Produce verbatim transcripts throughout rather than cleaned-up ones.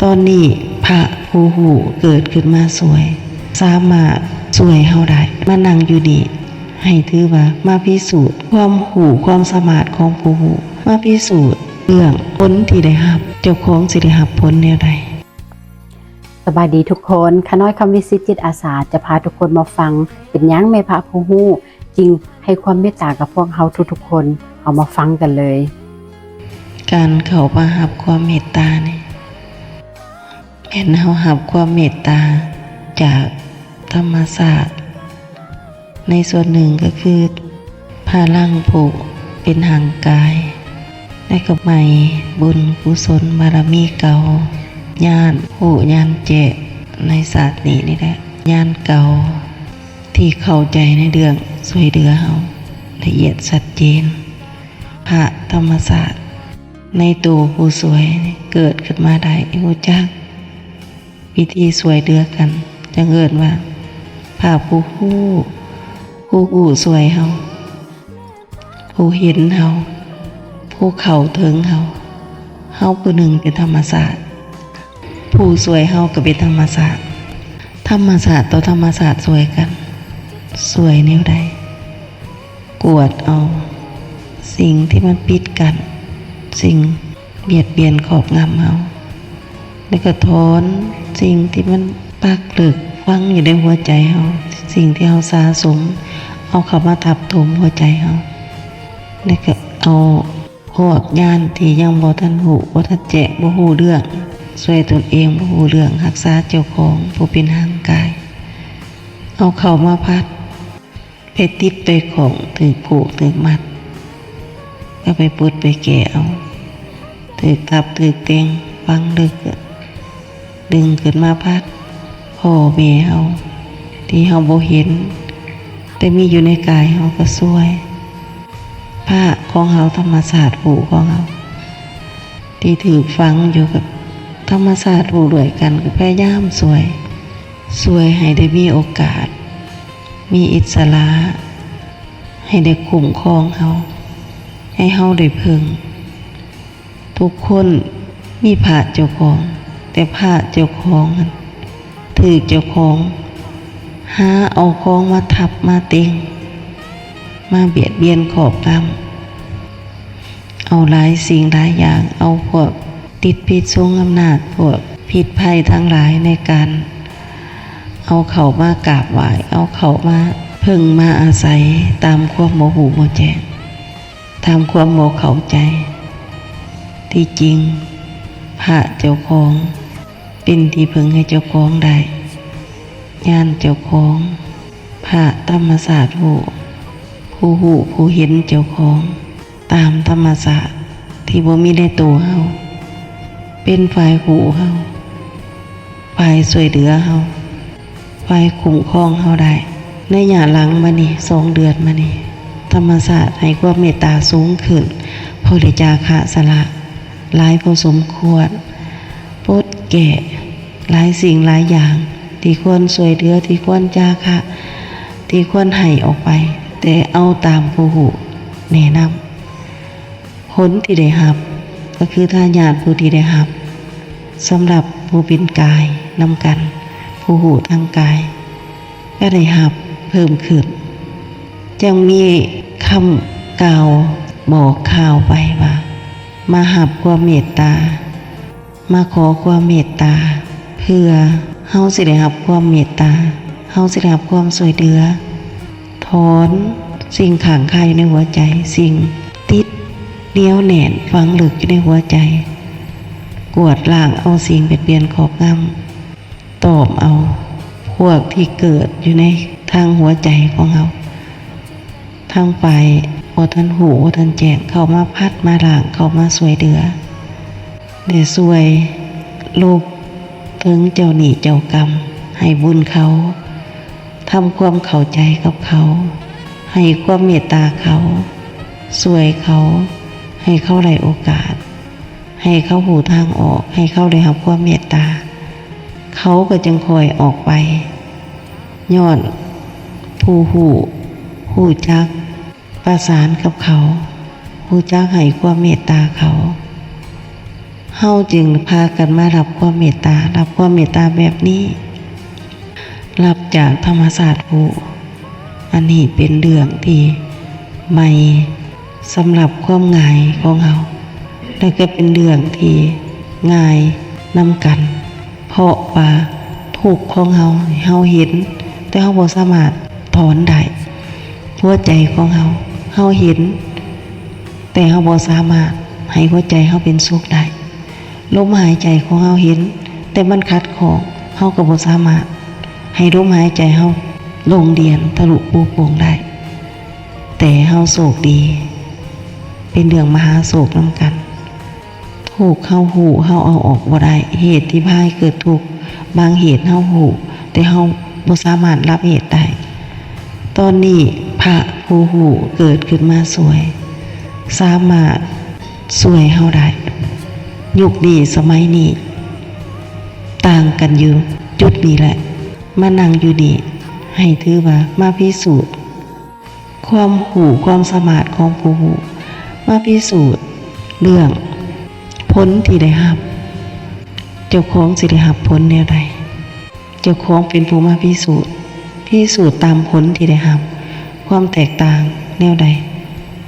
ตอนนี้พระผู้ฮู้เกิดขึ้นมาช่วย สามารถช่วยเฮาได้ มานั่งอยู่นี่ ให้ถือว่ามาพิสูจน์ความฮู้ความสามารถของผู้ฮู้ มาพิสูจน์เรื่องผลที่ได้รับ เจ้าของสิได้รับผลแนวใด สบายดีทุกคน ข้าน้อยคำวิสิทธิ์จิตอาสาจะพาทุกคนมาฟัง เป็นหยังแม่พระผู้ฮู้จึงให้ความเมตตากับพวกเฮาทุกๆคน เอามาฟังกันเลย การเข้ามารับความเมตตานี่แม่นเฮารับความเมตตาจากธรรมชาติ ในส่วนหนึ่งก็คือพลังผู้เป็นห่างกาย และก็ใหม่บุญกุศลบารมีเก่า ญาณฮู้ญาณแจ้งในชาตินี้นี่แหละ ญาณเก่า ที่เข้าใจในเรื่องช่วยเหลือเฮาละเอียดชัดเจน พระธรรมชาติในตัวผู้ช่วยเกิดขึ้นมาได้ ฮู้จักวิธีช่วยเหลือกัน จั่งเอิ้นว่าพระผู้ฮู้ ผู้ฮู้ช่วยเฮา ผู้เห็นเฮา ผู้เข้าถึงเฮา เฮาผู้หนึ่งเป็นธรรมชาติ ผู้ช่วยเฮาก็เป็นธรรมชาติ ธรรมชาติต่อธรรมชาติช่วยกัน ช่วยแนวใด กวาดเอาสิ่งที่มันปิดกั้น สิ่งเบียดเบียนครอบงำเฮา แล้วก็ถอนสิ่งที่มันปักลึกฝังอยู่ในหัวใจเฮา สิ่งที่เฮาสะสม เอาเข้ามาทับถมหัวใจเฮา แล้วก็เอาพวกญาณที่ยังบ่ทันฮู้ บ่ทันแจ้ง บ่ฮู้เรื่อง ช่วยตนเอง บ่ฮู้เรื่อง รักษาเจ้าของผู้เป็นห่างกาย เอาเข้ามาพัด ไปติดไปข้อง ถืกผูกถืกมัด ก็ไปปลดไปแก้เอา ถืกทับถืกแต่ง ฝังลึก ดึงขึ้นมาพัด พ่อแม่เฮา ที่เฮาบ่เห็น แต่มีอยู่ในกายเฮาก็ช่วย พระของเฮา ธรรมชาติฮู้ของเฮา ที่ถืกฝังอยู่กับธรรมชาติฮู้ด้วยกัน ก็พยายามช่วย ช่วยให้ได้มีโอกาส มีอิสระ ให้ได้คุ้มครองเฮา ให้เฮาได้เพิ่ง ทุกคนมีพระเจ้าของ แต่พระเจ้าของนั้นถืกเจ้าของ หาเอาของมาทับมาแต่ง มาเบียดเบียนครอบงำ เอาหลายสิ่งหลายอย่าง เอาพวกติดพิษสงอำนาจ พวกพิษภัยทั้งหลายในการ เอาเข้ามากราบไหว้ เอาเข้ามาเพิ่งมาอาศัยตามความบ่ฮู้บ่แจ้ง ตามความบ่เข้าใจ ที่จริงพระเจ้าของเป็นที่เพิ่งให้เจ้าของได้ ญาณเจ้าของ พระธรรมชาติฮู้ ผู้ฮู้ผู้เห็นเจ้าของ ตามธรรมชาติที่บ่มีในตัวเฮา เป็นฝ่ายฮู้เฮา ฝ่ายช่วยเหลือเฮา ฝ่ายคุ้มครองเฮาได้ ในระยะหลังมานี่ สองเดือนมานี่ ธรรมชาติให้ความเมตตาสูงขึ้น เพราะได้จาคะสละหลายพอสมควร ปลดแก้หลายสิ่งหลายอย่าง ที่ควรช่วยเหลือ ที่ควรจาคะ ที่ควรให้ออกไป แต่เอาตามผู้ฮู้แนะนำ ผลที่ได้รับ ก็คือทายาทผู้ที่ได้รับ สำหรับผู้เป็นกายนำกัน ผู้ฮู้ทางกาย ก็ได้รับเพิ่มขึ้น จั่งมีคำกล่าวบอกข่าวไปว่า มารับความเมตตา มาขอความเมตตา เพื่อเฮาสิได้รับความเมตตา เฮาสิได้รับความช่วยเหลือ ถอนสิ่งค้างคาอยู่ในหัวใจ สิ่งติดเหนียวแน่นฝังลึกอยู่ในหัวใจ กวาดล้างเอาสิ่งเบียดเบียนครอบงำ ตอบเอาพวกที่เกิดอยู่ในทางหัวใจของเฮา ทางฝ่ายบ่ทันฮู้บ่ทันแจ้ง เข้ามาพัดมาล้าง เข้ามาช่วยเหลือ ได้ช่วยลบถึงเจ้าหนี้เจ้ากรรม ให้บุญเขา ทำความเข้าใจกับเขา ให้ความเมตตาเขา ช่วยเขา ให้เขาได้โอกาส ให้เขาฮู้ทางออก ให้เขาได้รับความเมตตา เขาก็จั่งค่อยออกไป ย้อนผู้ฮู้ ฮู้จักประสานกับเขา ฮู้จักให้ความเมตตาเขา เฮาจึงพากันมารับความเมตตา รับความเมตตาแบบนี้ รับจากธรรมชาติผู้ อันนี้เป็นเรื่องที่ใหม่สำหรับความง่ายของเฮา และก็เป็นเรื่องที่ง่ายนำกัน เพราะว่าทุกข์ของเฮา เฮาเห็น แต่เฮาบ่สามารถถอนได้ หัวใจของเฮา เฮาเห็น แต่เฮาบ่สามารถให้หัวใจเฮาเป็นสุขได้ ลมหายใจของเฮาเห็น แต่มันขัดข้อง เฮาก็บ่สามารถให้ลมหายใจเฮาโล่งเดี่ยงทะลุปูโป่งได้ แต่เฮาโชคดี เป็นเรื่องมหาโชคนำกัน ทุกข์เฮาฮู้ เฮาเอาออกบ่ได้ เหตุที่พาให้เกิดทุกข์ บางเหตุเฮาฮู้ แต่เฮาบ่สามารถรับเหตุได้ ตอนนี้พระผู้ฮู้เกิดขึ้นมาช่วย สามารถช่วยเฮาได้ ยุคนี้สมัยนี้ ต่างกันอยู่จุดนี้แหละ มานั่งอยู่นี่ ให้ถือว่ามาพิสูจน์ความฮู้ ความสามารถของผู้ฮู้ มาพิสูจน์เรื่องผลที่ได้รับ เจ้าของสิได้รับผลแนวใด เจ้าของเป็นผู้มาพิสูจน์ พิสูจน์ตามผลที่ได้รับ ความแตกต่างแนวใด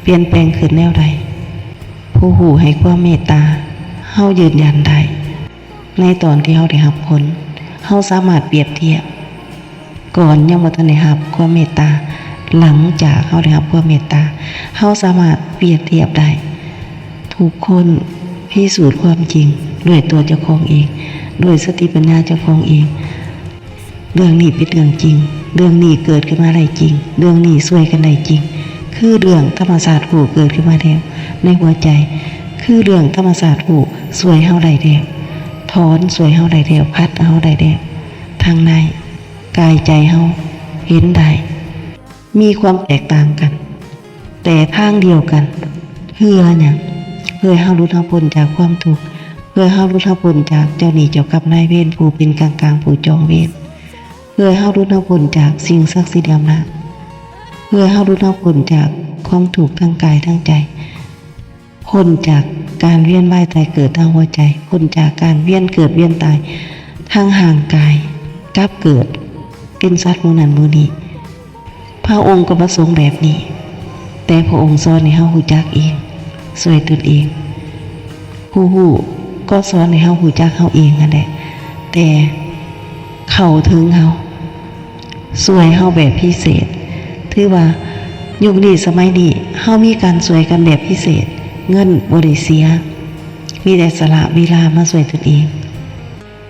เปลี่ยนแปลงขึ้นแนวใด ผู้ฮู้ให้ความเมตตา เฮายืนยันได้ ในตอนที่เฮาได้รับผล เฮาสามารถเปรียบเทียบ ก่อนยังบ่ทันได้รับความเมตตา หลังจากเฮาได้รับความเมตตา เฮาสามารถเปรียบเทียบได้ ทุกคนพิสูจน์ความจริงด้วยตัวเจ้าของเอง ด้วยสติปัญญาเจ้าของเอง เรื่องนี้เป็นเรื่องจริง เรื่องนี้เกิดขึ้นมาได้จริง เรื่องนี้ช่วยกันได้จริง คือเรื่องธรรมชาติผู้เกิดขึ้นมาแล้วในหัวใจ คือเรื่องธรรมชาติผู้ช่วยเฮาได้แล้ว ถอนช่วยเฮาได้แล้ว พัดเฮาได้แล้ว ทางในกายใจเฮาเห็นได้ มีความแตกต่างกัน แต่ทางเดียวกัน เพื่อหยัง เพื่อให้เฮาหลุดเฮาพ้นจากความทุกข์ เพื่อให้เฮาหลุดเฮาพ้นจากเจ้าหนี้เจ้ากรรมนายเวร ผู้เป็นกลางๆ ผู้จองเวร เพื่อให้เฮาหลุดเฮาพ้นจากสิ่งศักดิ์สิทธิ์อำนาจ เพื่อให้เฮาหลุดเฮาพ้นจากความทุกข์ทั้งกายทั้งใจ พ้นจากการเวียนว่ายตายเกิดทางหัวใจ พ้นจากการเวียนเกิดเวียนตายทางร่างกาย กลับเกิดเป็นสัตว์หมู่นั้นหมู่นี้ พระองค์ก็ประสงค์แบบนี้ แต่พระองค์สอนให้เฮารู้จักเอง ช่วยตนเอง ผู้ฮู้ก็สอนให้เฮารู้จักเฮาเองนั่นแหละ แต่เข้าถึงเฮา ช่วยเฮาแบบพิเศษ ถือว่ายุคนี้สมัยนี้เฮามีการช่วยกันแบบพิเศษ เงินบ่ได้เสีย มีแต่สละเวลามาช่วยตนเอง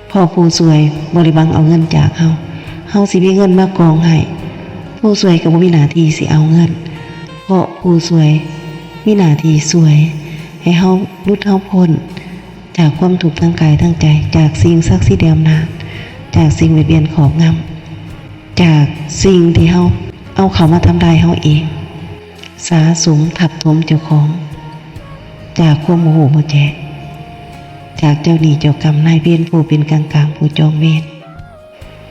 เพราะผู้ช่วยบ่ได้หวังเอาเงินจากเฮา เฮาสิมีเงินมากองให้ ผู้ช่วยก็บ่มีหน้าที่สิเอาเงิน เพราะผู้ช่วยมีหน้าที่ช่วยให้เฮาหลุดเฮาพ้นจากความทุกข์ทั้งกายทั้งใจ จากสิ่งศักดิ์สิทธิ์และอำนาจ จากสิ่งเบียดเบียนครอบงำ จากสิ่งที่เฮาเอาเข้ามาทำลายเฮาเอง สะสมทับถมเจ้าของ จากความบ่ฮู้บ่แจ้ง จากเจ้าหนี้เจ้ากรรมนายเวร ผู้เป็นกลางๆ ผู้จองเวร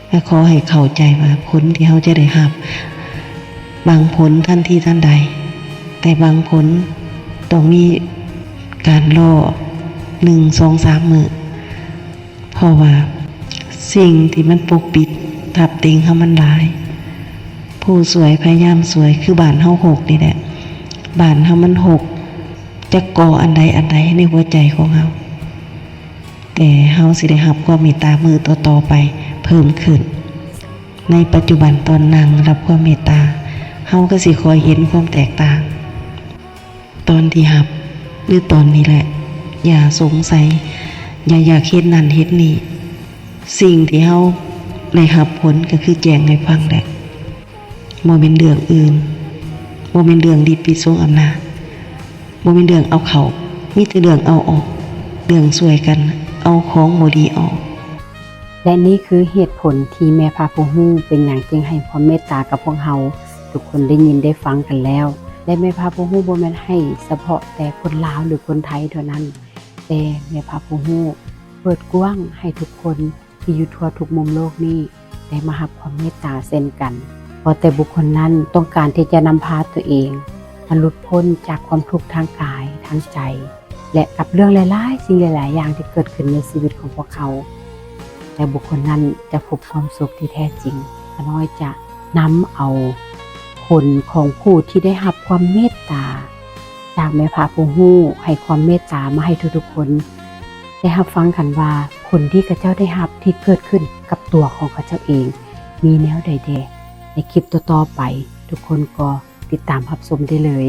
และขอให้เข้าใจว่าผลที่เฮาจะได้รับ บางผลทันทีทันใด แต่บางผลต้องมีการรอหนึ่ง สอง สามมื้อ เพราะว่าสิ่งที่มันปกปิดทับติงเฮามันหลาย ผู้ช่วยพยายามช่วย คือบ้านเฮาหกนี่แหละ บ้านเฮามันหก จักก่ออันใดอันใดในหัวใจของเฮา แต่เฮาสิได้รับความเมตตามื้อต่อๆ ไปเพิ่มขึ้น ในปัจจุบันตอนนั่งรับความเมตตา เฮาก็สิค่อยเห็นความแตกต่าง ตอนที่รับหรือตอนนี้แหละ อย่าสงสัย อย่าอยากเฮ็ดนั่นเฮ็ดนี่ สิ่งที่เฮาได้รับผลก็คือแจ้งให้ฟังแหละ บ่แม่นเรื่องอื่น บ่แม่นเรื่องฤทธิ์เดชทรงอำนาจ บ่แม่นเรื่องเอาเข้า มีแต่เรื่องเอาออก เรื่องช่วยกันเอาของบ่ดีออก และนี่คือเหตุผลที่แม่พระผู้ฮู้เป็นหยังจึงให้ความเมตตากับพวกเฮาทุกคนได้ยินได้ฟังกันแล้ว และแม่พระผู้ฮู้บ่แม่นให้เฉพาะแต่คนลาวหรือคนไทยเท่านั้น แต่แม่พระผู้ฮู้เปิดกว้างให้ทุกคนที่อยู่ทั่วทุกมุมโลกนี้ได้มารับความเมตตาเช่นกัน เพราะแต่บุคคลนั้นต้องการที่จะนำพาตัวเองมาหลุดพ้นจากความทุกข์ทางกายทางใจ และกับเรื่องหลายๆ สิ่งหลายๆ อย่างที่เกิดขึ้นในชีวิตของพวกเขา และบุคคลนั้นจะพบความสุขที่แท้จริง ข้าน้อยจะนำเอาผลของผู้ที่ได้รับความเมตตา จากแม่พระผู้รู้ให้ความเมตตามาให้ทุกๆ คน ได้รับฟังกันว่าผลที่ข้าเจ้าได้รับที่เกิดขึ้นกับตัวของข้าเจ้าเอง มีแนวใดแด่ ในคลิปต่อๆ ไป ทุกคนก็ติดตามรับชมได้เลย